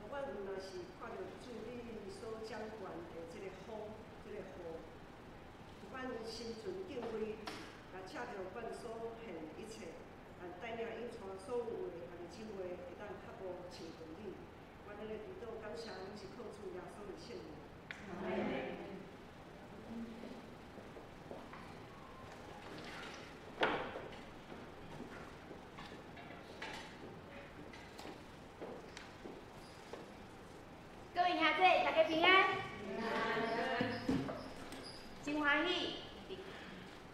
阮毋若是看著主你所掌權的這个風，這个雨，阮心存敬畏，來赤著阮所獻的一切，願帶領引帶所有的家己姊妹會當較無親近你。阮咧祈禱感謝，攏是靠主耶穌的聖名。阿們。各位兄弟，大家平安。真歡喜，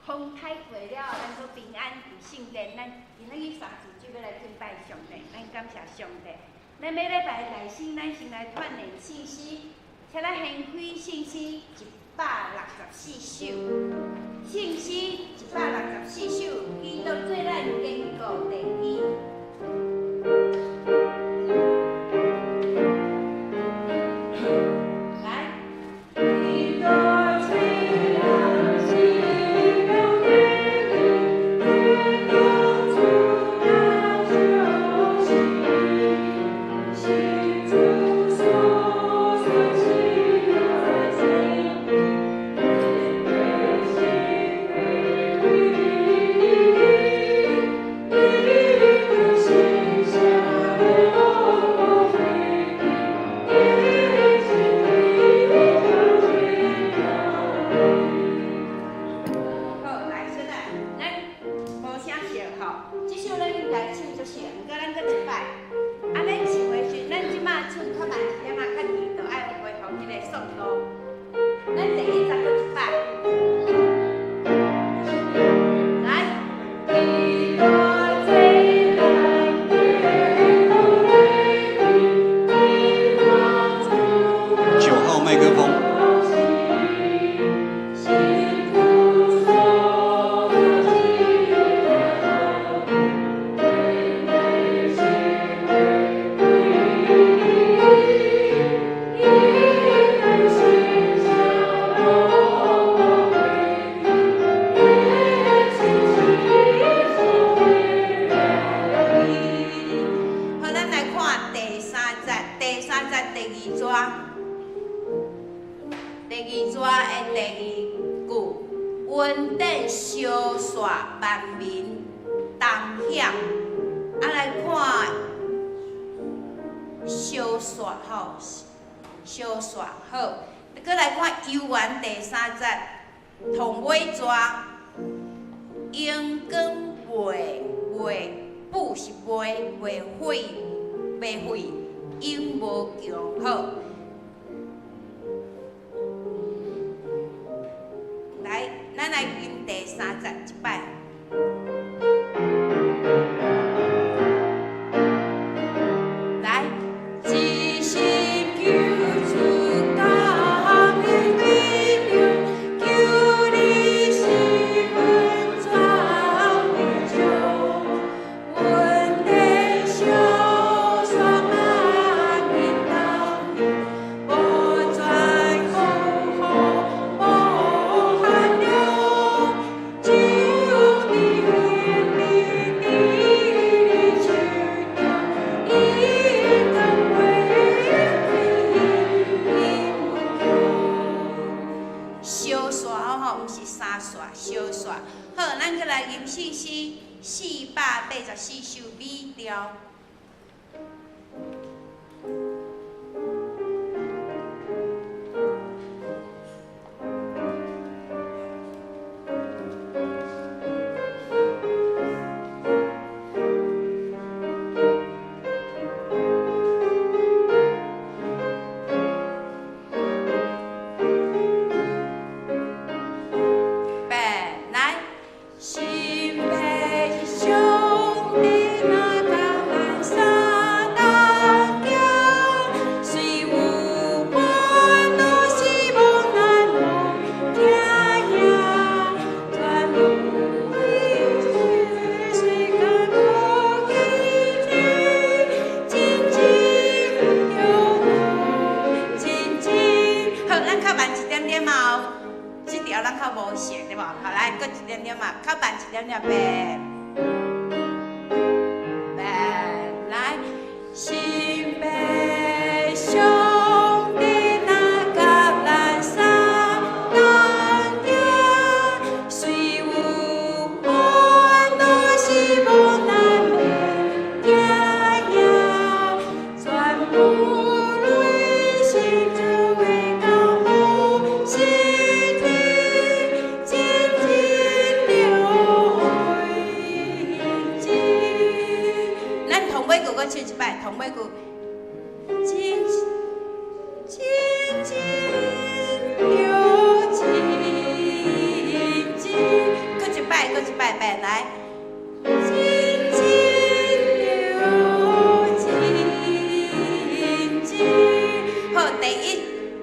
風颱過了，咱閣平安佇聖殿。咱今仔日三字就欲來敬拜上帝，咱感謝上帝。咱每禮拜大聲，咱先來串聯聖詩，請咱掀開聖詩164首，聖詩164首，基督做咱堅固地基。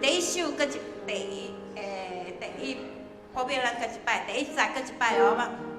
第一首閣一第一欸第一，後壁咱閣一擺，第一節閣一擺好無？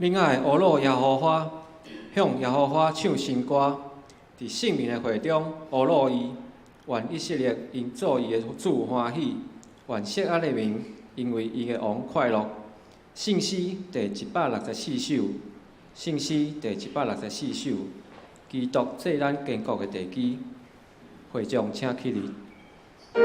恁愛呵咾耶和華，向耶和華唱新歌，佇聖民的會中呵咾伊。願以色列因做伊的主歡喜，願錫安的民因為伊的王快樂。聖詩第164首，聖詩第164首，基督做咱堅固的地基。會眾請起立。基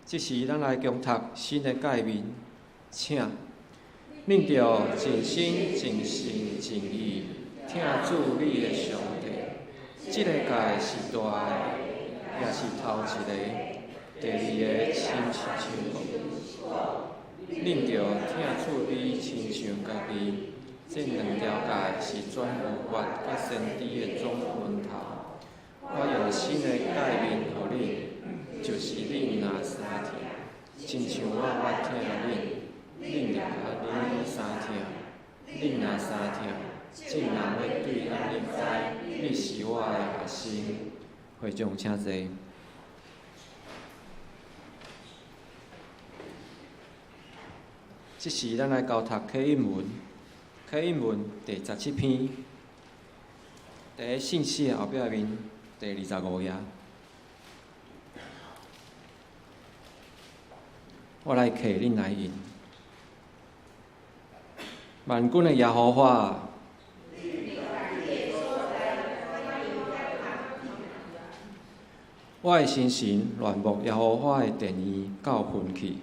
這時，咱來恭讀新的誡命，請恁著盡心、盡性、盡意疼主你的上帝。這个誡是大的，也是頭一个。第二个親像恁著疼厝邊親像家己。這兩條誡是全律法佮先知的總文頭。我用新的誡命予恁，就是恁若相疼，親像我捌疼恁，恁就按呢相疼。恁若相疼，眾人欲對按呢知，你是我的學生。會眾請坐。這時，咱來交讀啟應文，啟應文第17篇，佇咧信息的後壁面第25頁。我來刻，恁來應。萬軍的耶和華，我的心神戀慕耶和華的殿院到雲去。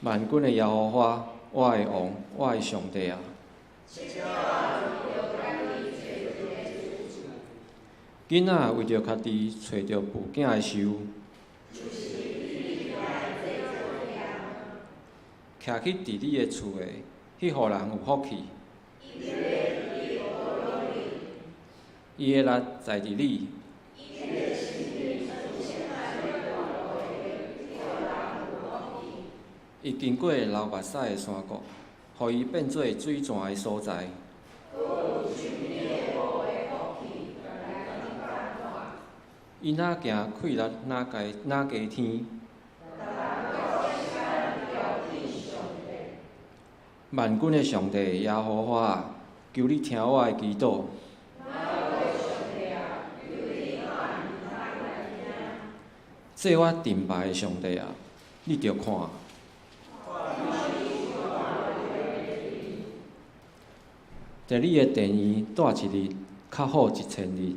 萬軍的耶和華，我的王，我的上帝啊！囡仔為著家己揣著哺囝的岫，徛去治理的厝的，彼戶人有福氣。伊的力在佇你。伊經過流目屎的山谷，予伊變做水泉的所在。伊若行氣力若低若低天。萬軍的上帝耶和華啊，求你聽我的祈禱。做我盾牌的上帝啊，你著看。佇你的殿院蹛一日，較好一千日。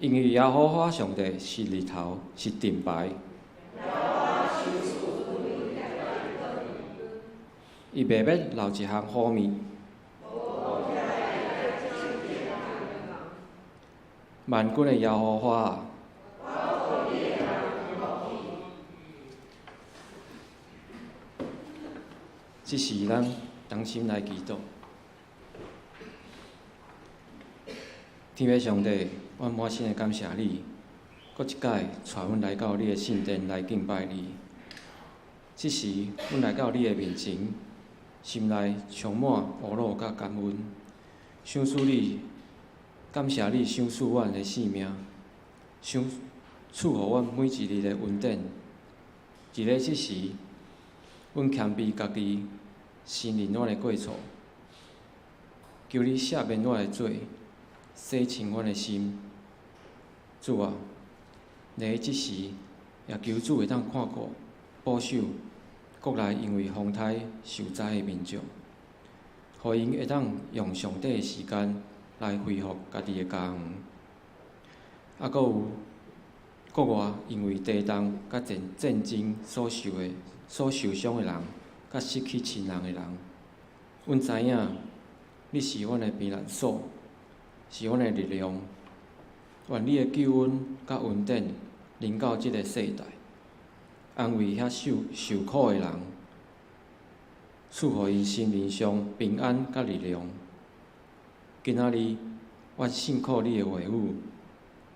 因為耶和華上帝是日頭，是盾牌。伊袂欲留一項好物。萬軍的耶和華啊！這時，咱同心來祈禱。天父上帝，阮滿心的感謝你，閣一擺帶阮來到你的聖殿來敬拜你。這時，阮來到你的面前，心內充滿呵咾佮感恩，賞賜你，感謝你賞賜阮的性命，賞賜予阮每一日的恩典。佇咧這時，阮謙卑家己，承認阮的過錯，求你赦免我的罪，洗清阮的心。主啊，佇這時，也求主會當看顧、保守國內因為風颱受災的民眾，予𪜶會當用上帝的時間來恢復家己的家園。啊，閣有國外因為地動佮戰爭所受的、所受傷的人，佮失去親人的人，阮知影你是阮的避難所，是阮的力量。願你的救恩佮恩典臨到這个世代，安慰遐受受苦的人，賜予𪜶心靈上平安佮力量。今仔日，阮信靠你的話語，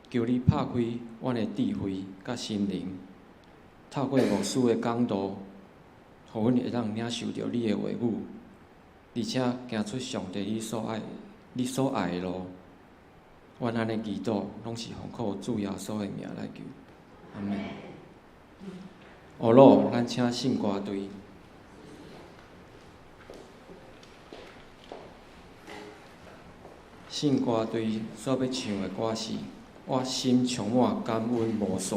求你拍開阮的智慧佮心靈，透過牧師的講道，予阮會當領受著你的話語，而且行出上帝你所愛的路。阮按呢祈禱，攏是奉靠主耶穌的名來求，阿們。呵咾，咱請聖歌隊。聖歌隊所欲唱的歌是《我心充滿感恩無煞》。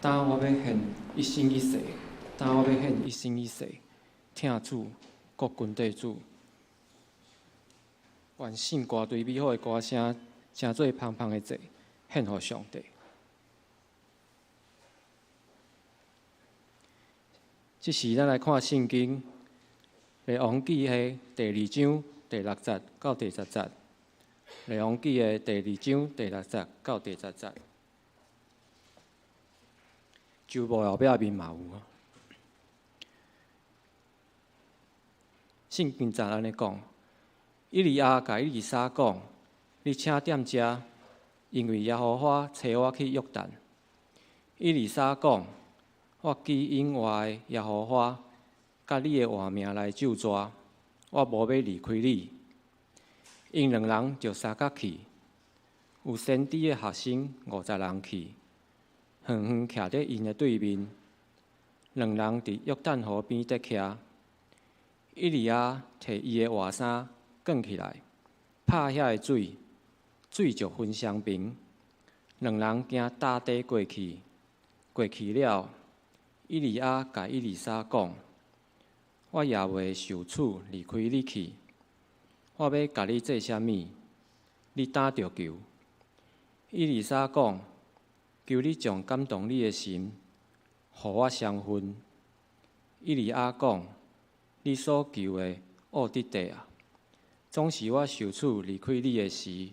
今我欲獻一生一世，今我欲獻一生一世，疼主，國軍的主。願聖歌隊美好的歌聲，成做芳芳的祭，獻予上帝。這時，咱來看聖經《列王紀》的第二章第六節到第十節，《列王紀》的第二章第六節到第十節。周報後壁面嘛有。聖經怎按呢講？以利亞共以利沙講：你請踮遮，因為耶和華差我去約旦。以利沙講：我舉永活的耶和華，佮你的活命來咒詛，我無欲離開你。𪜶兩人就相佮去，有先知的學生50人去，遠遠徛佇𪜶的對面。兩人佇約旦河邊佇徛，以利亞提伊的外衫捲起來，拍遐个水，水就分雙爿。兩人行乾地過去，過去了，以利亞共以利沙講：我也袂受處離開你去，我欲共你做啥物？你今著求。以利沙講：求你將感動你的神，予我雙份。以利亞講：你所求的，僫得著啊！總是我受處離開你的時，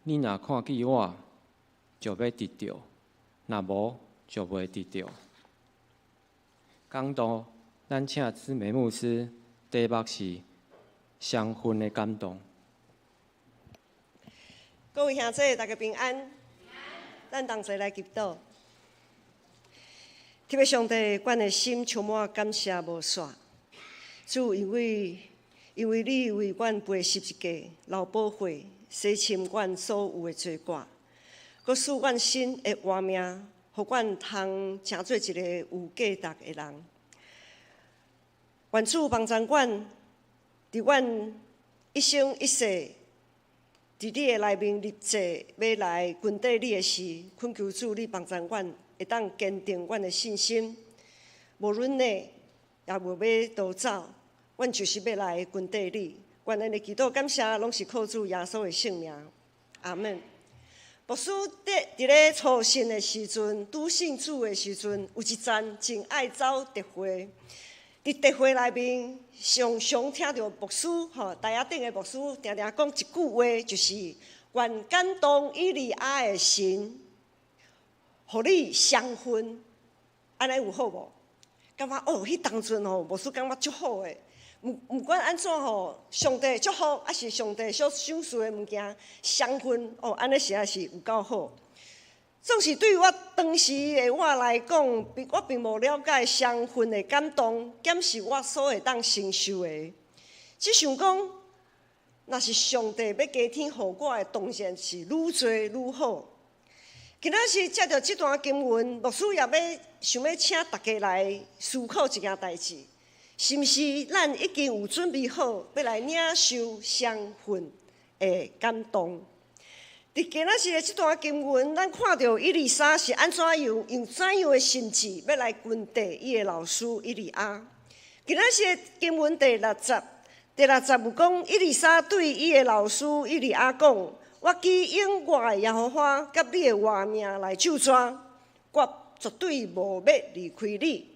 你若看見我，就欲得著；若無，就袂得著。講道，咱請姊妹牧師，題目是雙份的感動。各位兄弟，大家平安。咱同齊來祈禱。天父上帝，阮的心充滿感謝無煞。主，因為你為阮背十字架，流寶血，洗清阮所有的罪過，閣賜阮新的活命，予阮通成做一个有價值的人。願主幫助阮，佇阮一生一世，佇你的內面立志，欲來跟綴你的時，懇求主你幫助阮，會當堅定阮的信心。無論呢，也無欲逃走，阮就是欲來跟綴你。願咱的祈禱感謝，攏是靠主耶穌的聖名。阿門。牧師佇咧初信的時陣，拄信主的時陣，有一陣真愛走特會。佇特會內面，常常聽著牧師吼，台仔頂的牧師定定講一句話，就是願感動以利亞的神，予你雙份，按呢有好無？感覺哦，彼當陣吼，牧師感覺足好的。毋管按怎吼，上帝祝福，抑是上帝所賞賜的物件，雙份哦，按呢實在是有夠好。總是對我當時的我來講，我並無了解雙份的感動，敢是我所會當承受的。只想講，若是上帝欲加添予我的，當然是愈濟愈好。今仔日藉著這段經文，牧師也欲想欲請大家來思考一件代誌，是毋是咱已經有準備好，欲來領受雙份的感動？佇今仔日的這段經文，咱看著以利沙是按怎樣用怎樣的心志，欲來跟綴伊的老師以利亞。今仔日的經文第六節，第六節有講，以利沙對伊的老師以利亞講：我舉永活的耶和華佮你的活命來咒詛，我絕對無欲離開你。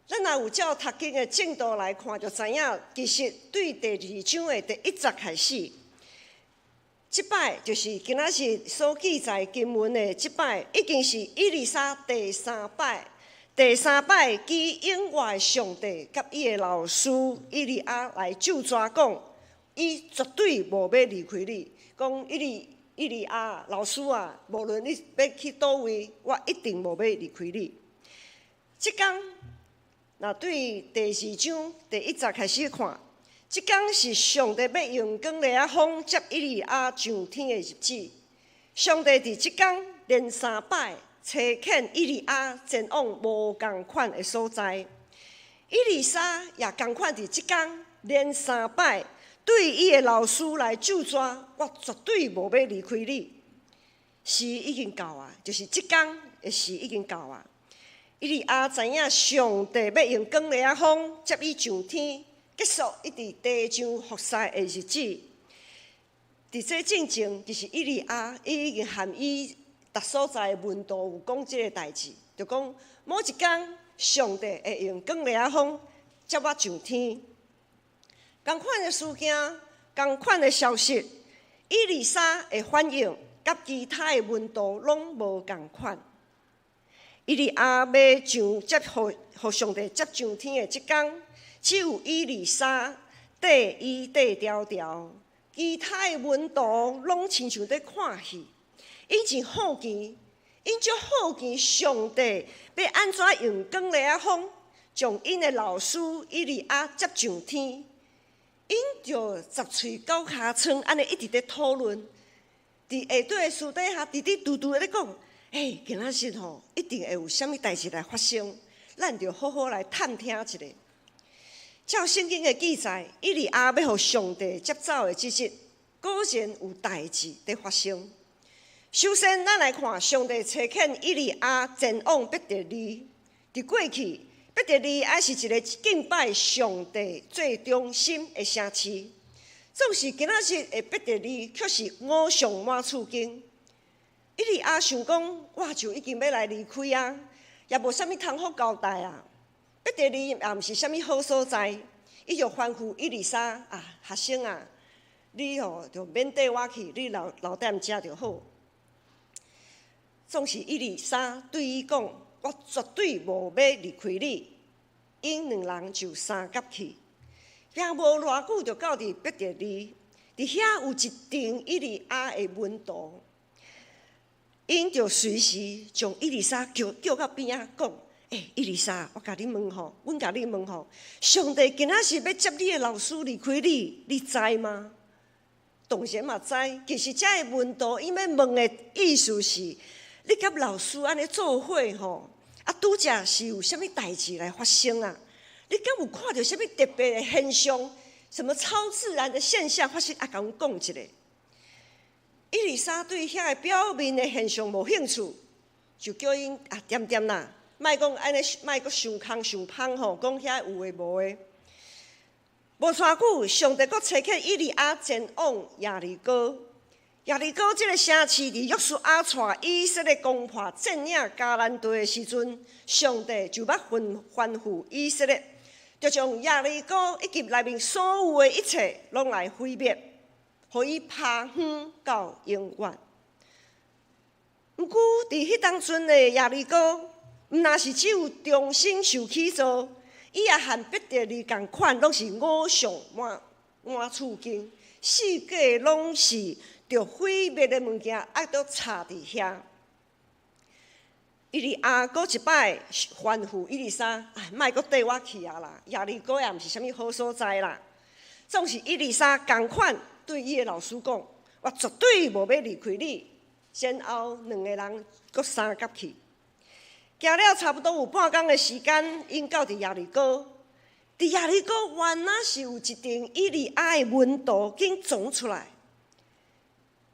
咱若有照讀經的進度來看，就知影其實對第二章的第一節開始，這擺就是今仔日所記載經文的這擺，已經是以利沙第三擺，第三擺舉永活的上帝佮伊的老師以利亞來咒詛講，伊絕對無欲離開你。講以利亞老師啊，無論你欲去佗位，我一定無欲離開你。這工若對第二章第一節開始看，這工是上帝欲用更利仔風接以利亞上天的日子。上帝佇這工連三擺差遣以利亞前往無仝款的所在。以利沙也仝款佇這工連三擺對伊的老師來咒詛，我絕對無欲離開你。時已經到啊，就是這工的時已經到啊。以利亞知影上帝欲用扛犁仔風接伊上天，結束伊佇地上服侍的日子。佇這進前，其實以利亞伊已經和伊逐所在的門徒有講這个代誌，就講某一工上帝會用扛犁仔風接我上天。仝款的事件，仝款的消息，以利沙的反應，佮其他的門徒攏無仝款。以利亞欲上接予予上帝接上天的這工，只有以利沙綴伊綴牢牢，其他的門徒攏親像佇看戲。𪜶真好奇，𪜶足好奇上帝欲按怎用扛犁仔風，將𪜶的老師以利亞接上天。𪜶就十喙九尻川按呢一直佇討論，佇下底私底下嘀嘀嘟嘟咧講。欸，今仔日吼一定會有啥物代誌來發生，咱著好好來探聽一下。照聖經的記載，以利亞欲予上帝接走的這日，果然有代誌佇發生。首先，咱來看上帝差遣以利亞前往伯特利。佇過去，伯特利也是一个敬拜上帝最中心的城市。總是今仔日的伯特利，卻是偶像滿厝間。以利亞想講，我就已經欲來離開啊，也無啥物通好交代啊。伯特利也毋是啥物好所在，伊就吩咐以利沙啊，學生啊，你吼就免綴我去，你留留踮遮就好。總是以利沙對伊講，我絕對無欲離開你。𪜶兩人就相佮去，也無偌久就到佇伯特利，佇遐有一陣以利亞的門徒。𪜶就隨時將以利沙叫叫到邊仔講：欸，以利沙，我共你問吼，阮共你問吼，上帝今仔日欲接你的老師離開你，你知嗎？當然嘛知。其實這个門徒𪜶欲問的意思是：你佮老師按呢做伙吼，啊，拄才是有啥物代誌來發生啊？你敢有看著啥物特別的現象？什麼超自然的現象發生？啊，共阮講一下。以利沙對遐个表面的現象無興趣，就叫𪜶啊恬恬啦，莫講按呢，莫閣傷空傷芳吼，講遐有的無的。無偌久，上帝閣差遣以利亞前往耶利哥。耶利哥這个城市，佇約書亞帶以色列攻破佔領迦南地的時陣，上帝就捌吩咐以色列，就將耶利哥以及內面所有的一切攏來毀滅。予伊拋遠到永遠。毋過，佇彼當陣的耶利哥，毋若是只有重新受起造，伊也和伯特利仝款，攏是偶像滿滿厝間，四界攏是著毀滅的物件，啊，都插佇遐。以利亞閣一擺吩咐以利沙，哎，莫閣綴我去啊啦！耶利哥也毋是啥物好所在啦。總是以利沙仝款。對伊的老師講：我絕對無欲離開你。然後兩個人閣相佮去，行了差不多有半工的時間，𪜶到佇耶利哥。佇耶利哥原來是有一陣以利亞的門徒緊衝出來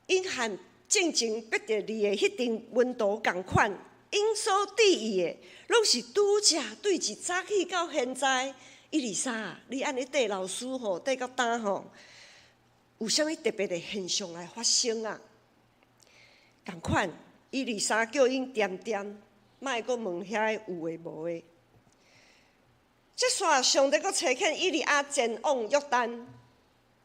，𪜶和進前伯特利的彼陣門徒仝款，𪜶所注意的，攏是拄才對自早起到現在，以利沙，你按呢綴老師吼，綴到今吼？有啥物特別的現象來發生啊？仝款，以利沙叫𪜶恬恬，莫閣問遐个有的無的。這煞上帝閣差遣以利亞前往約旦，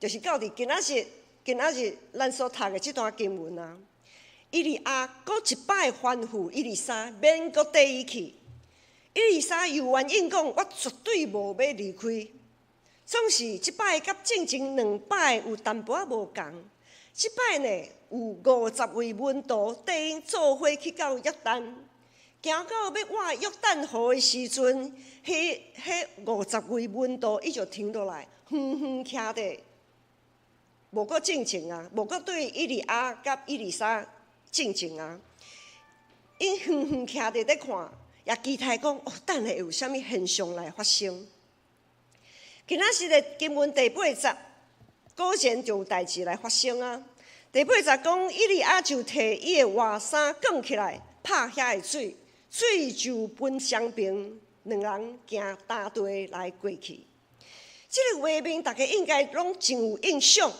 就是到佇今仔日，今仔日咱所讀的這段經文啊。以利亞閣一擺吩咐以利沙，免閣綴伊去。以利沙猶原應講：我絕對無欲離開。總是這擺佮進前兩擺有淡薄仔無仝。這擺呢，有50位門徒綴𪜶做伙去到約旦，行到欲倚約旦河的時陣，彼彼50位門徒伊就停落來，遠遠徛佇，無閣進前啊，無閣對以利亞佮以利沙進前啊。𪜶遠遠徛佇咧看，也期待講哦，等下會有啥物現象來發生。今仔日的經文第八節，果然就有代誌來發生啊！第八節講，以利亞就提伊的外衫捲起來，拍遐个水，水就分雙爿，兩人行乾地來過去。這个畫面大家應該攏真有印象。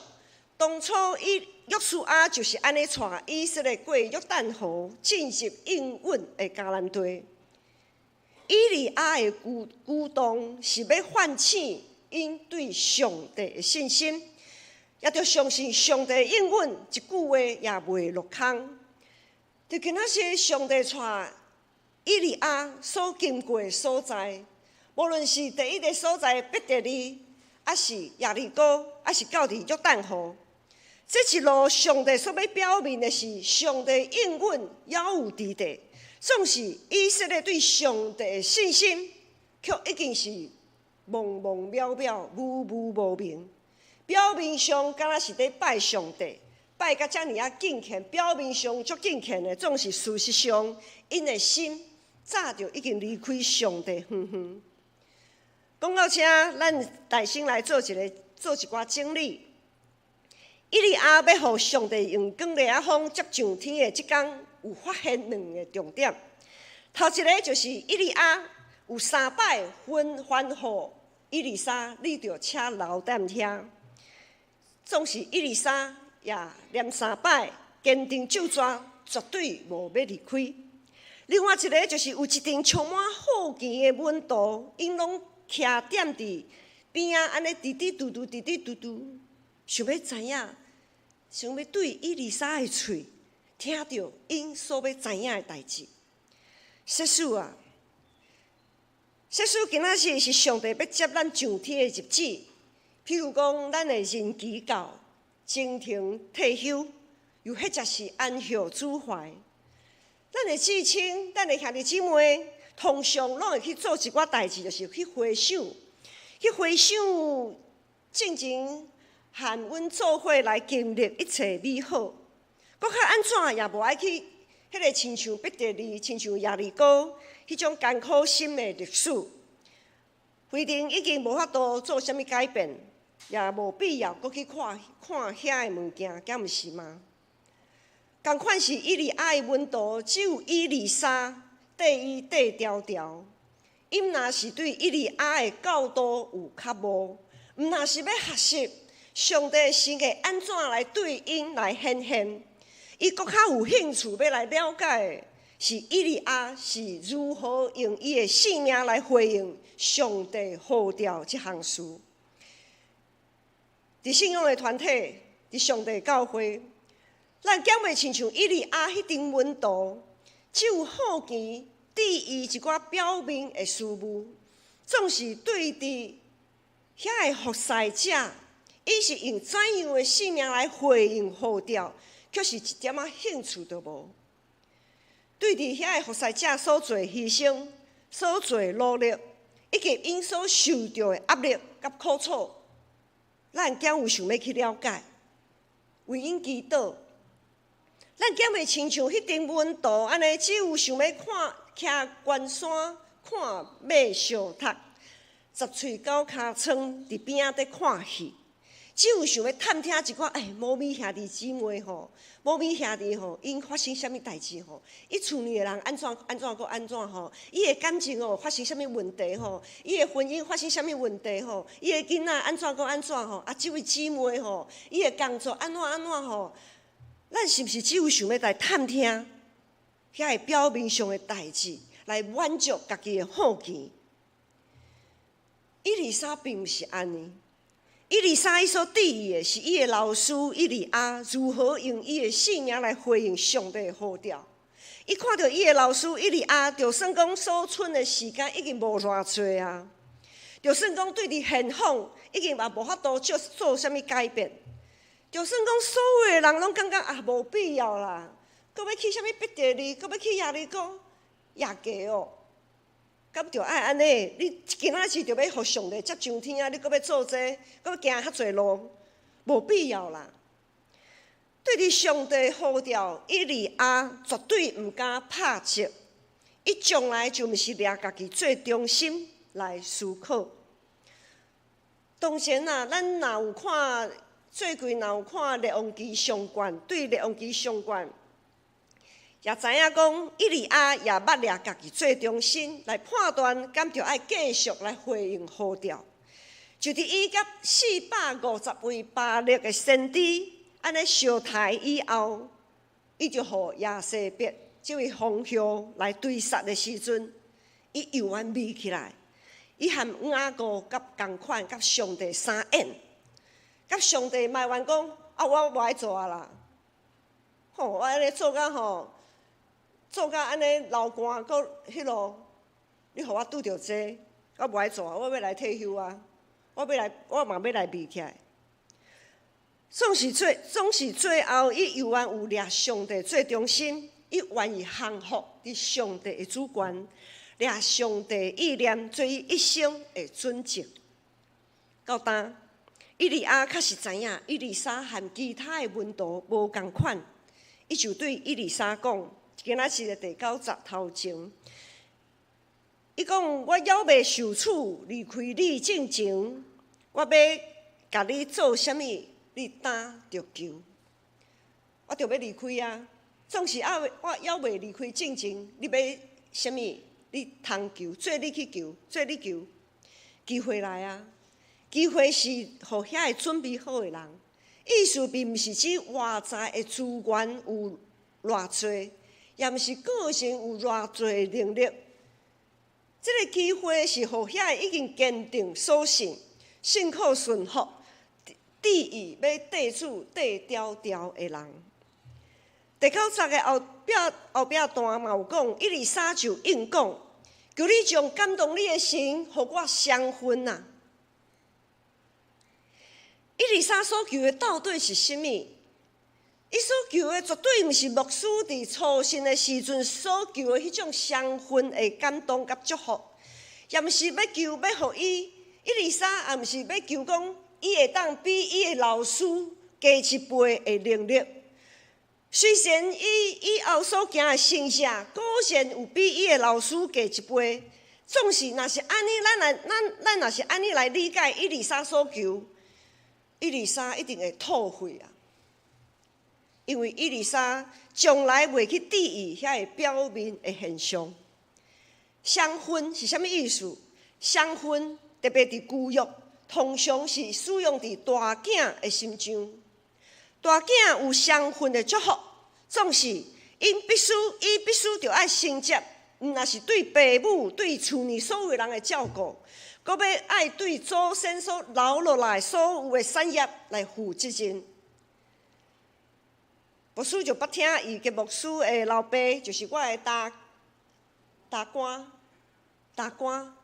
當初伊約書亞就是按呢帶以色列過約旦河，進入應允的迦南地。以利亞的舉動是欲喚醒𪜶對上帝的信心，也著相信上帝應允，一句話也袂落空。就今仔日上帝帶以利亞所經過的所在，無論是第一個所在伯特利，抑是耶利哥，抑是到佇約旦河，這一路上帝所欲表明的是，上帝應允猶有佇地，總是以色列對上帝的信心，卻已經是茫茫渺渺、模糊無明。表面上敢若是佇拜上帝，拜甲遮爾仔敬虔，表面上足敬虔的，總是事實上，𪜶的心早就已經離開上帝遠遠。講到這，咱大先來做一寡整理。以利亞欲予上帝用捲簾仔風接上天的這工，有發現兩个重點。頭一个就是以利亞有三擺吩咐以利沙，你著請留踮遐。總是以利沙也連三擺堅定咒逝，絕對無欲離開。另外一个就是有一陣充滿好奇的門徒，𪜶攏徛踮佇邊仔，按呢嘀嘀嘟嘟，嘀嘀嘟嘟，想欲知影，想欲對以利沙的喙聽著𪜶所欲知影的代誌。說書啊，說書今仔日是上帝欲接咱上天的日子，譬如講，咱的任期到，前程退休，又或者是安歇主懷。咱的至親，咱的兄弟姊妹，通常攏會去做一寡代誌，就是去回想，去回想進前和阮做伙來經歷一切美好。閣較按怎也無愛去彼个親像伯特利、親像耶利哥彼種艱苦心的歷史。反正已經無法度做啥物改變，也無必要閣去看看遐个物件，敢毋是嗎？仝款是以利亞的門徒，只有以利沙綴伊綴牢牢。𪜶若是對以利亞的教導有較無，毋若是欲學習上帝神會按怎來對𪜶來顯現，伊閣較有興趣欲來了解的是以利亞是如何用伊的性命來回應上帝呼召這項事。佇信仰的團體，佇上帝教會，咱敢袂親像以利亞彼陣門徒，只有好奇注意一寡表面的事物，總是對佇遐个服侍者，伊是用怎樣的性命來回應呼召，卻是一點仔興趣都無。對佇遐个服侍者所做犧牲、所做努力，以及𪜶所受著的壓力佮苦楚，咱敢有想欲去了解？為𪜶祈禱，咱敢會親像彼陣門徒按呢，只有想欲看徛懸山看馬相讀，十喙九尻川佇邊仔佇看戲，只有想欲探聽一寡，欸，某某兄弟姊妹吼，某某兄弟吼，𪜶發生啥物代誌吼？伊厝裡的人按怎按怎閣按怎吼？伊的感情哦發生啥物問題吼？伊的婚姻發生啥物問題吼？伊的囡仔按怎閣按怎吼？啊，這位姊妹吼，伊的工作按怎按怎吼？咱是毋是只有想欲來探聽遐个表面上的代誌，來滿足家己的好奇？以利沙並毋是按呢。以利沙伊所注意的是伊的老師以利亞如何用伊的性命來回應上帝的呼召。伊看著伊的老師以利亞，就算講所剩的時間已經無偌濟啊，就算講對佇現況已經嘛無法度做啥物改變，就算講所有的人攏感覺啊無必要啦，閣欲去啥物伯特利，閣欲去耶利哥，也假哦。敢著愛按呢？你今仔日就欲予上帝接上天啊！你閣欲做這個，閣欲行較濟路，無必要啦。對佇上帝呼召，以利亞絕對毋敢拍折，伊從來就毋是掠家己做中心來思考。當前啊，咱若有看最近若有看《列王紀上卷》，對《列王紀上卷》也知影講，以利亞也捌掠家己做中心來判斷，敢著愛繼續來回應呼召。就佇伊佮450位巴力的先知按呢相刣以後，伊就予耶洗別這位皇后來追殺的時陣，伊猶原覕起來，伊和雅各佮仝款，佮上帝相演，佮上帝埋怨講：啊，我無愛做啊啦！吼，我按呢做甲吼，做甲按呢流汗，閣彼落，你予我拄著這，我無愛做啊！我欲來退休啊！我欲來，我嘛欲來覕起來。總是最後，伊猶原有掠上帝做中心，伊願意降服佇上帝的主權，掠上帝意念做伊一生的準則。到今，以利亞確實知影，以利沙和其他的門徒無仝款，伊就對以利沙講：今仔日的第九節頭前，伊講，我猶未受處離開你進前，我欲共你做啥物？你當著求，我著欲離開啊！總是猶我猶未離開進前，你欲啥物？你通求，做你去求，做你求，機會來啊！機會是予遐個準備好的人。意思並毋是指外在的資源有偌濟，也毋是個人有偌濟能力。這個機會是予遐個已經堅定所信、信靠順服、志意欲綴主綴牢牢的人。第九節的後壁段嘛有講，以利沙就應講：求你將感動你的神，予我賞份啊！以利沙所求的到底是啥物？伊所求的絕對毋是牧師佇初信的時陣所求的彼種賞份的感動佮祝福，也毋是欲求欲予伊，以利沙也毋是欲求講伊會當比伊的老師加一倍的能力。雖然伊以後所行的神跡，果然有比伊的老師加一倍。總是若是按呢，咱若是按呢來理解以利沙所求，以利沙一定會吐血啊！因為以利沙從來袂去注意遐个表面的現象。賞份是啥物意思？賞份特別佇舊約，通常是使用佇大囝的身上。大囝有賞份的祝福，總是伊必須著愛承接，毋若是對爸母、對厝內所有人的照顧，閣欲愛對祖先所留落來所有的產業來負責任。牧師就捌聽伊嘅牧師的老爸，就是我的大大官、大官、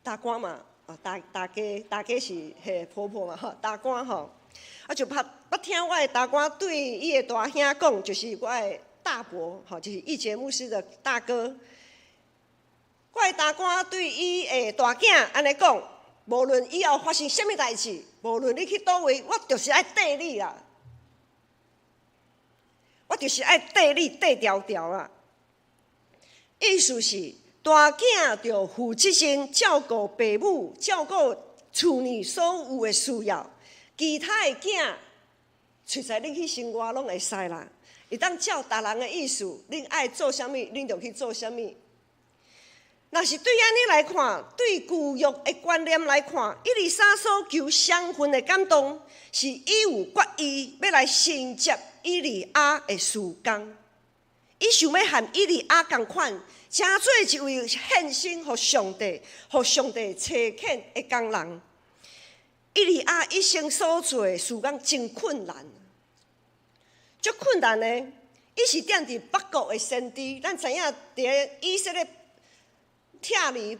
大官嘛，哦，大家是彼婆婆嘛，吼，大官吼，啊就捌捌聽我的大官對伊的大兄講，就是我的大伯，吼，就是義傑牧師的大哥。我的大官對伊的大囝按呢講，無論以後發生啥物代誌，無論你去佗位，我就是愛綴你啦。我就是愛綴你綴牢牢啦。意思是大囝著負責任照顧爸母、照顧厝內所有的需要，其他的囝，隨在恁去生活攏會使啦。會當照逐人的意思，恁愛做啥物，恁就去做啥物。若是對按呢來看，對舊約的觀念來看，以利沙所求賞份的感動，是伊有決意欲來承接以利亞的事工。伊想欲和以利亞仝款，成做一位獻身予上帝、予上帝差遣的工人。以利亞一生所做的事工真困難，足困難的。伊是踮佇北國的先知，咱知影佇以色列拆離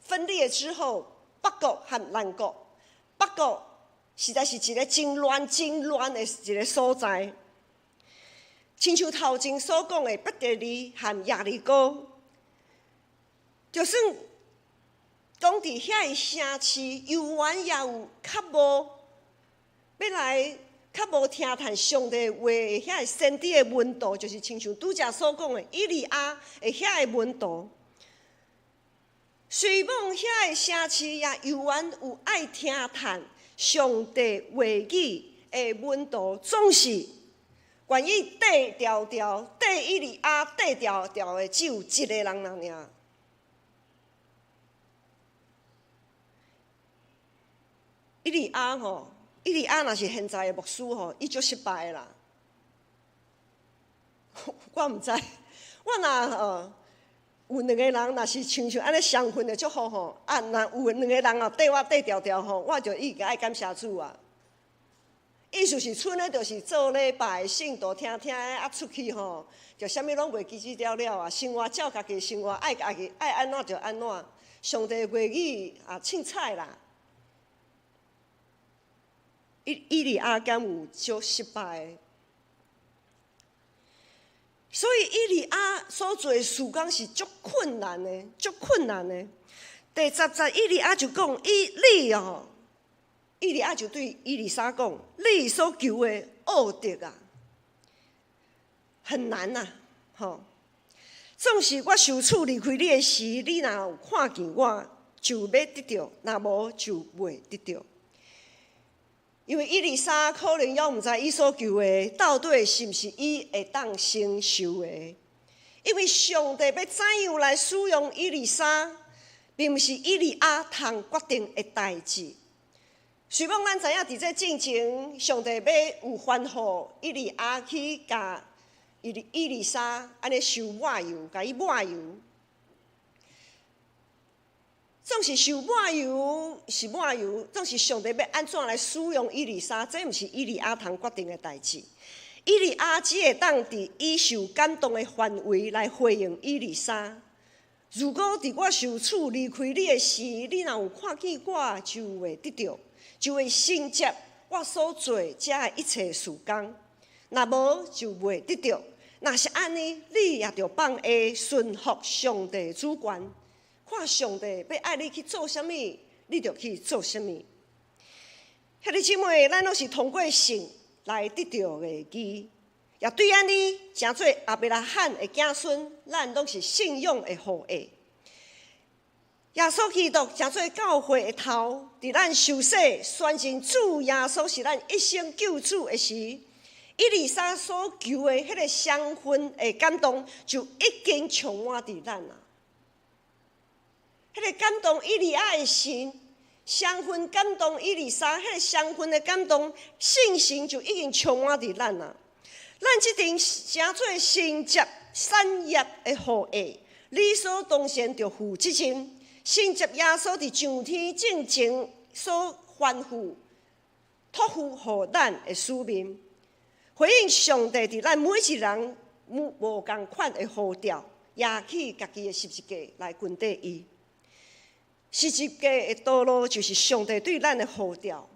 分裂之後，北國和南國，北國實在是一個真亂、真亂的一個所在。親像頭前所講的，伯特利和耶利哥，就算講佇遐个城市，猶原也有較無欲來，較無聽趁上帝話的遐个先知的門徒，就是親像拄才所講的以利亞的遐个門徒。雖罔遐个城市也猶原有愛聽趁上帝話語的門徒，總是願意綴牢牢、綴以利亞綴牢牢的，只有一個人爾。以利亞吼，以利亞若是現在的牧師吼，伊足失敗啦。我毋知，我若有兩个人，若是親像按呢相分的祝福吼，啊，若有兩个人哦，綴我綴牢牢吼，我就已經愛感謝主啊。意思是賰咧，就是做禮拜信徒聽聽啊，出去吼，就啥物攏袂記記了了啊，生活照家己生活，愛家己愛按怎就按怎。上帝話語啊，凊彩啦。以利亞敢有足失敗？所以以利亞所做的事工是足困難的，足困難的。第十節，以利亞就講：以你哦，以利亞就對以利沙講：你所求的惡得啊，很難啊，吼。總是我受處離開你的時，你若有看見我，就欲得著；若無，就袂得著。因為以利沙可能猶毋知伊所求的到底是毋是伊會當承受的，因為上帝欲怎樣來使用以利沙，並毋是以利亞通決定的代誌。雖罔咱知影佇這進前，上帝欲有吩咐以利亞去共以利沙按呢受抹油，共伊抹油。總是受抹油是抹油，總是上帝欲按怎來使用以利沙，這毋是以利亞通決定的代誌。以利亞只會當佇伊受感動的範圍來回應以利沙。如果佇我受處離開你的時，你若有看見我，就會得著，就會承接我所做這一切事工。若無就袂得著。若是按呢，你也著放下順服上帝主權。看上帝欲愛你去做啥物，你就去做啥物。兄弟姊妹，咱攏是通過信來得著的義，也對按呢，成做亞伯拉罕的子孫，咱攏是信仰的後裔。耶穌基督成做教會的頭，佇咱受洗宣認主耶穌是咱一生救主的時，以利沙所求的彼个雙份的感動，就已經充滿佇咱啊。彼个感動以利亞的神，雙份感動以利沙，彼个雙份的感動，聖神就已經充滿佇咱啊。咱這陣成做承接產業的後裔，理所當然著負責任，承接耶穌佇上天進前所吩咐、託付予咱的使命，回應上帝佇咱每一人無仝款的呼召，攑起家己的十字架來跟綴伊。十字架的道路就是上帝對咱的呼召。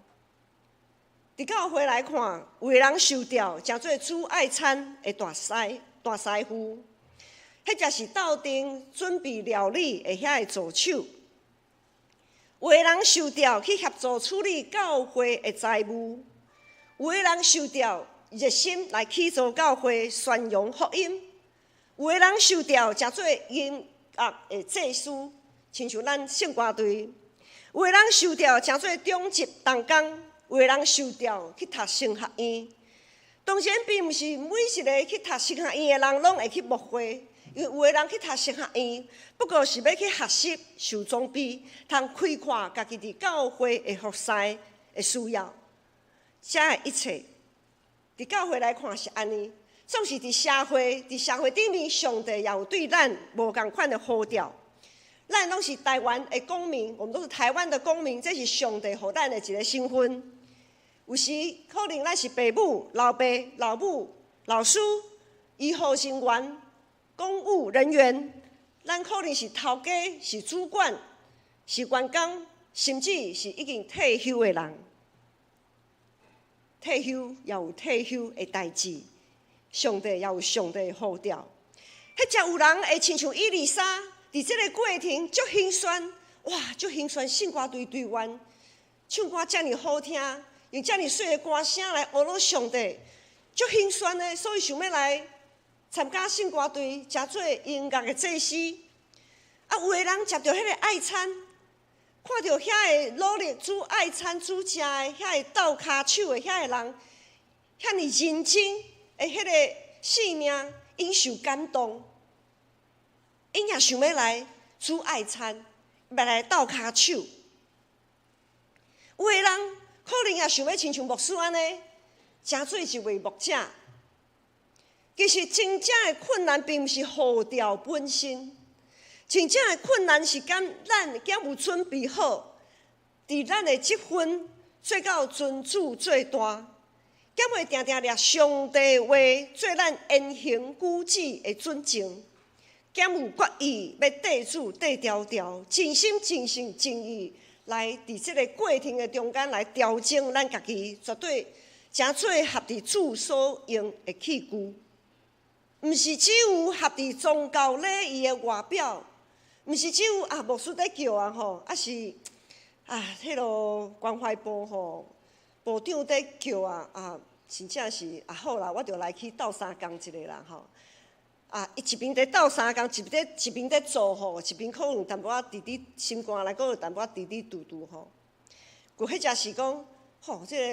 佇教會來看，有的人受召，成做主愛餐的大師大師傅，或者是鬥陣準備料理的遐个助手；有的人受召去協助處理教會的財務；有的人受召熱心來起造教會宣揚福音；有的人受召成做音樂的祭司。親像咱聖歌隊，有的人受召成做長執同工，有的人受召去讀神學院。當然，並毋是每一个去讀神學院的人攏會去牧會，因為有的人去讀神學院，不過是欲去學習、受裝備，通開闊家己佇教會的服侍的需要。這一切，佇教會來看是按呢，總是佇社會，佇社會頂面，上帝也有對咱無仝款的呼召。咱攏是台灣的公民，我們都是台灣的公民，這是上帝予咱的一个身份。有時可能咱是爸母、老爸、老母、老師、醫護人員、公務人員，咱可能是頭家、是主管、是員工，甚至是已經退休的人。退休也有退休的代誌，上帝也有上帝的呼召。彼只有人會親像以利沙。佇這个過程足辛酸，哇，足辛酸！聖歌隊隊員唱歌遮爾好聽，用遮爾媠的歌聲來呵咾上帝，足辛酸的，所以想欲來參加聖歌隊，成做音樂的祭司。啊，有的人食著彼个愛餐，看著遐个努力煮爱餐煮食的，遐个鬥跤手的遐個人，遐爾認真的彼个性命，𪜶受感動，𪜶也想欲來煮愛餐，欲來鬥跤手。有的人可能也想欲親像牧師按呢，成做一位牧者。其實真正的困難並毋是呼召本身，真正的困難是敢咱敢有準備好，佇咱的職分做到尊主最大，敢會定定掠上帝話做咱言行舉止的準繩，敢有決意欲綴主綴牢牢，盡心盡性盡意來佇這个過程的中間來調整咱家己，絕對誠做合佇主所用的器具。毋是只有合佇宗教禮儀的外表，毋是只有啊牧師咧叫啊吼，啊是啊彼啰關懷部吼部長咧叫啊啊，真正是啊好啦，我著來去鬥相共一下啦吼。啊，伊一邊咧鬥相共，一邊咧做吼，一邊可能淡薄仔滴滴心肝內，閣有淡薄仔滴滴嘟嘟吼。有彼只是講，吼，這个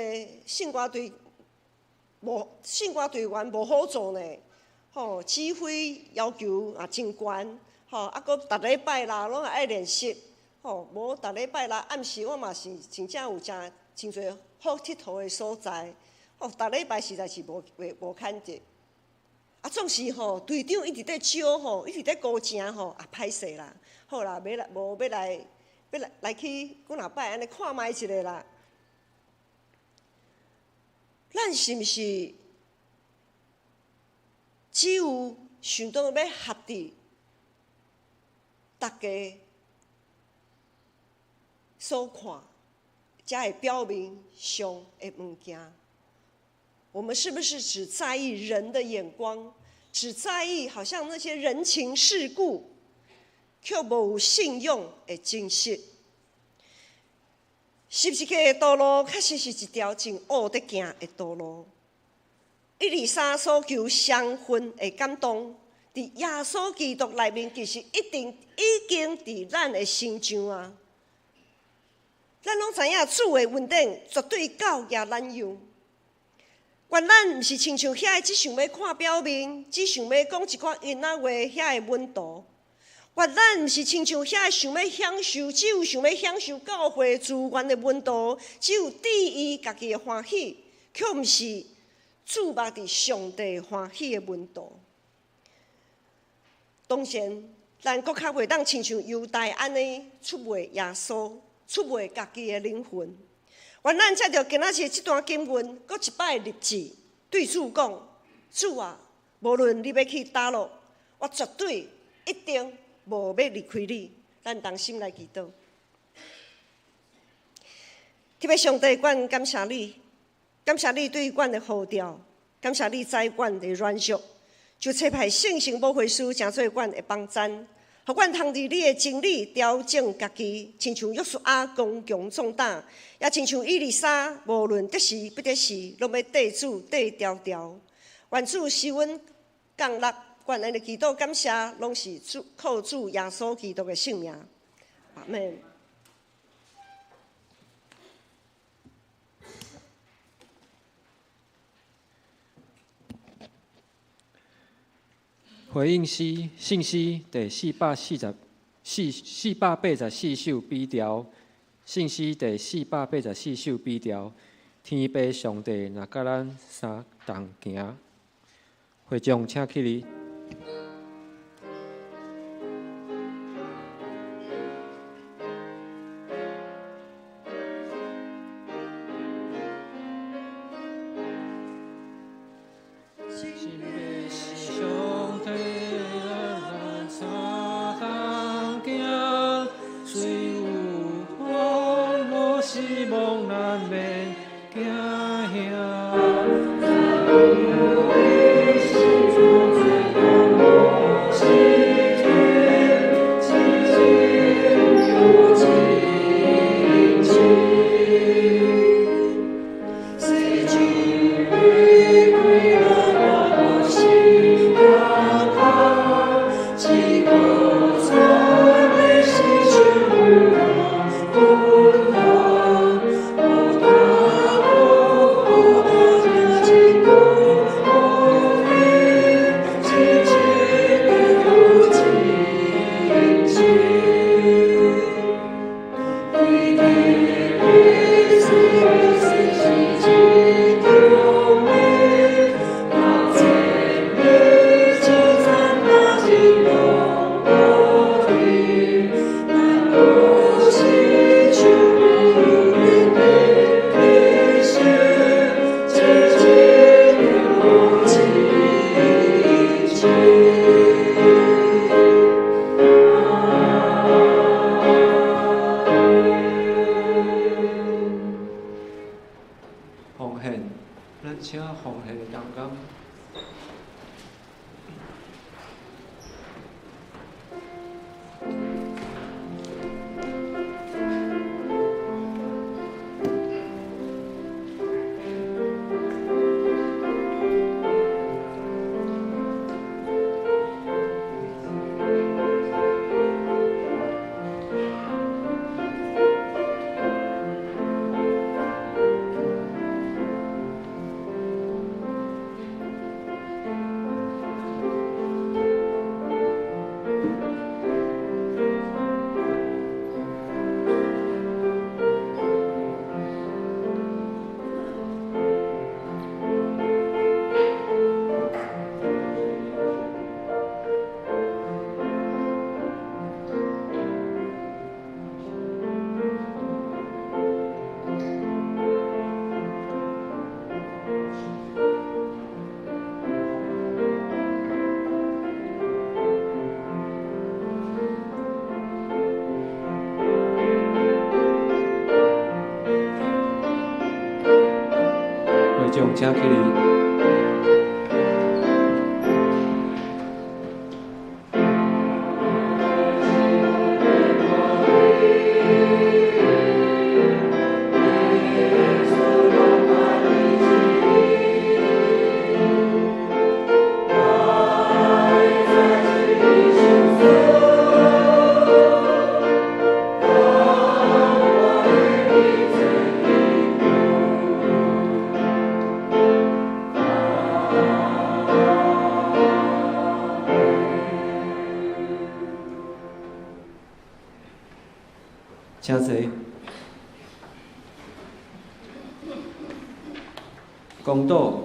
聖歌隊無聖歌隊員無好做呢。吼，指揮要求也真懸，吼，啊，閣逐禮拜六攏愛練習，吼，無逐禮拜六暗時我嘛是真正有誠真濟好𨑨迌的所在，吼，逐禮拜實在是無袂無堪得。啊，總是吼，隊長一直咧招吼，一直咧高情吼，啊，歹勢啦，好啦，欲來無欲來，欲來來去幾若擺按呢看覓一下啦。咱是毋是只有想到欲合佇大家所看，才會表面上的物件？我們是不是只在意人的眼光，只在意好像那些人情世故，卻無信用的真實？十字架的道路確實是一條真烏得行的道路。以利沙所求雙份的感動，佇耶穌基督內面，其實一定已經佇咱的身上啊！咱攏知影主的恩典絕對夠額咱用。原咱毋是親像遐个只想欲看表面，只想欲講一寡閒仔話遐个門徒。原咱毋是親像遐个想欲享受，只有想欲享受教會資源的門徒，只有注意家己的歡喜，卻毋是注目佇上帝歡喜的門徒。當然，咱閣較袂當親像猶大按呢出賣耶穌，出賣家己的靈魂。願咱藉著今仔日這段經文，閣一擺立志對主講：主啊，無論你欲去佗落，我絕對一定無欲離開你。咱同心來祈禱。特別上帝，阮感謝你，感謝你對阮的呼召，感謝你知阮的軟弱，就差派聖神保惠師，成做阮的幫贊。予阮通佇你的真理調整家己，親像約書亞剛強壯膽，也親像以利沙，無論得時不得時，攏欲綴主綴牢牢。願主使阮降落，阮按呢祈禱感謝，攏是主靠主耶穌基督的聖名。阿們。回應詩，聖詩第444，484首 B 調，聖詩第484首 B 調。天父上帝若佮咱相同行，會眾請起立。有請起立。請坐。公道，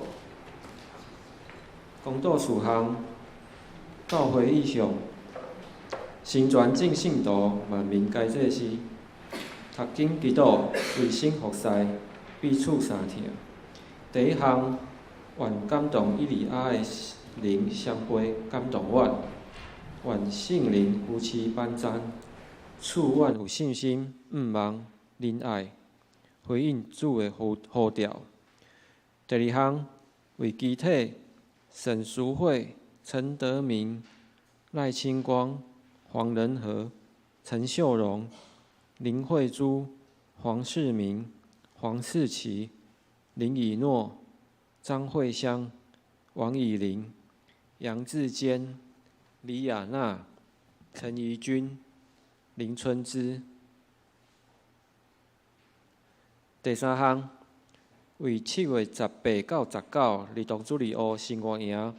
公道事项，教会意向，成全众信徒，万民皆祭司，读经祈祷，卫生服侍，彼此相疼。第一项，愿感动以利亚的灵相陪感动阮，愿圣灵扶持帮赞。赐阮有信心、向望、仁爱，回应主的呼召。第二项，为肢体沈淑惠、陈德明、赖清光、黄仁和、陈秀荣、林慧珠、黄世明、黄世奇、林以诺、张慧香、王以玲、杨志坚、李亚娜、陈怡君、林春枝。第三项，为7月18到19儿童主日学生活营，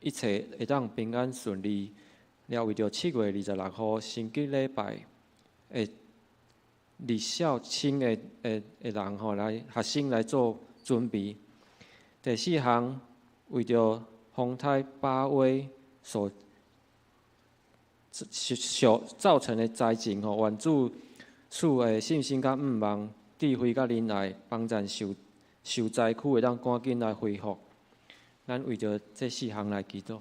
一切会当平安顺利。了为著7月26号星期礼拜的日校青的人吼来学生来做准备。第四项，为著风台巴威所造成的灾情吼，愿主赐的信心佮向望、智慧佮仁爱，帮助受灾区会当赶紧来恢复。咱为著这四项来祈祷。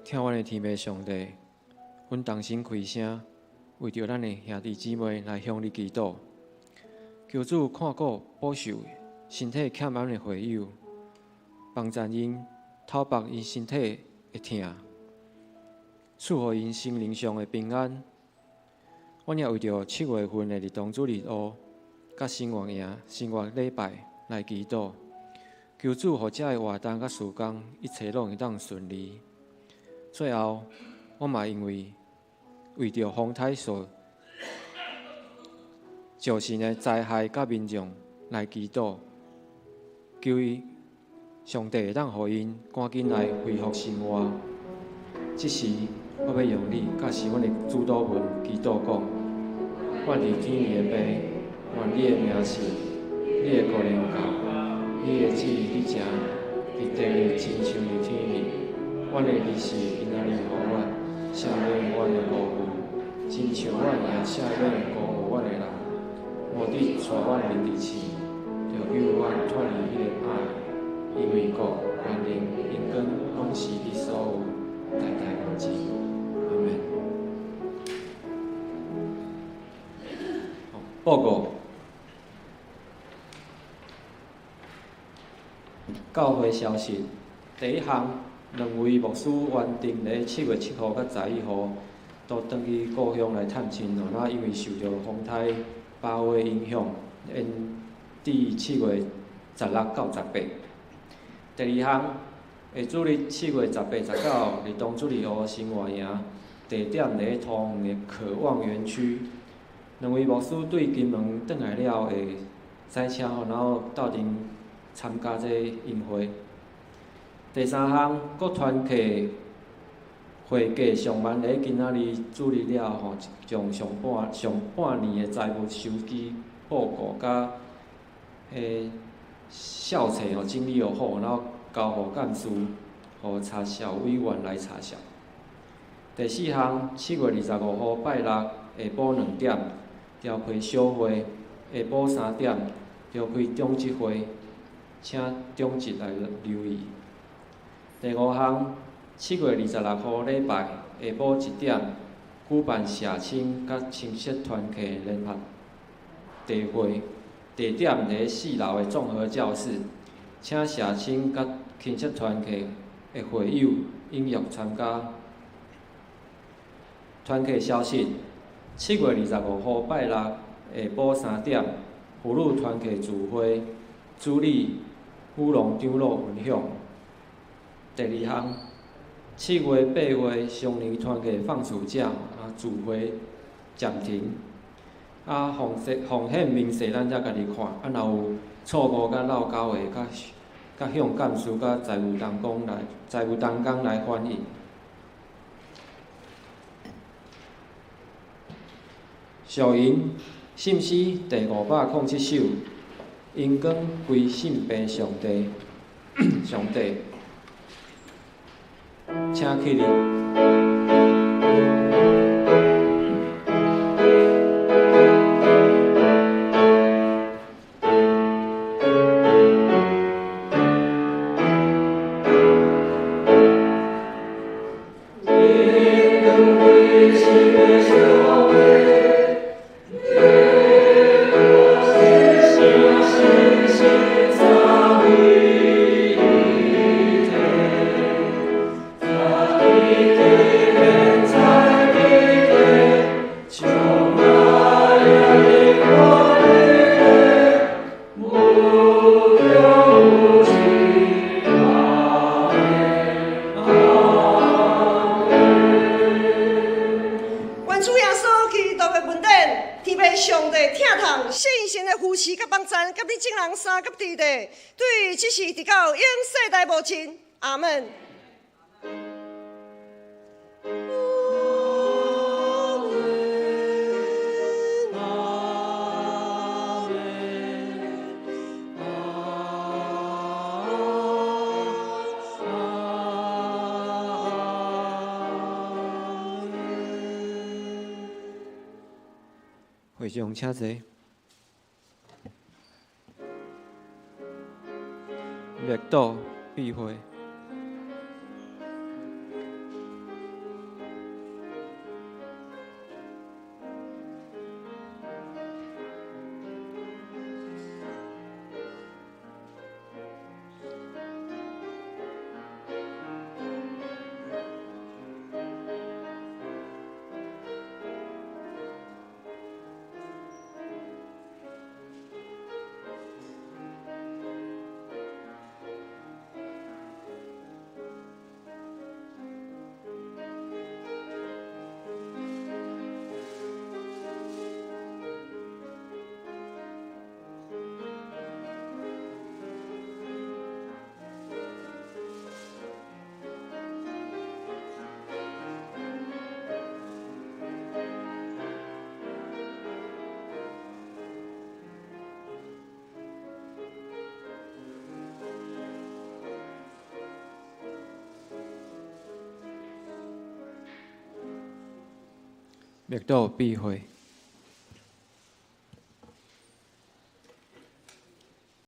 疼阮的天父上帝，阮同心开声，为著咱的兄弟姊妹来向你祈祷。求主看顾保守身体欠安的会友，帮助𪜶透拔𪜶身体的疼，赐予𪜶心灵上的平安。阮也为著7月份的儿童主日学、佮生活营、生活礼拜来祈祷，求主予这个活动佮事工一切拢会当顺利。最后，我嘛因为为著风台所造成的灾害佮民众来祈祷，求伊上帝会当予𪜶赶紧来恢复生活。这时，我欲用你教示阮的主祷文祈祷讲：阮伫天里的父，愿你的名圣，你的国临到，你的旨意伫成，伫地里亲像伫天里。阮的日时今仔日予阮，赦免阮的辜负，亲像阮也赦免辜负阮的人。无得带阮入伫试，著救阮脱离彼个歹。因为国、权能、荣光，拢是你所有，代代无尽。阿们。报告。教会消息，第一项。两位牧师原定咧7月7号佮11号都轉去故鄉來探親哦。那因為受著風颱巴威影響，延至7月16到18。第二項，下主日7月18、19，佇東主日湖生活營，地點佇咧桃園的渴望園區。兩位牧師對金門轉來了後，會駛車吼，然後鬥陣參加這個營會。第三項，各團契會計上萬佇今仔日主日了後，將上半年的財務收支報告佮數冊吼整理好，然後交予幹事，予查數委員來查數。第四項，7月25號拜六下晡2點召開小會，下晡3點召開長執會，請長執來留意。第五項，7月26號禮拜下晡1點舉辦社青佮親戚團契聯合茶會，地點佇咧4樓的綜合教室，請社青佮親戚團契的會友踴躍參加。團契消息：7月25號拜六下晡3點，婦女團契聚會，主理武龍長老分享。第二項，7月、8月雙年團契放暑假，聚會暫停。風險明細咱才家己看。若有錯誤佮落勾的，佮向幹事佮財務同工來反映。屬靈信詩第507首，榮光歸聖父上帝，上帝，請起立。阿門。會長請坐。默禱閉會。默禱閉會。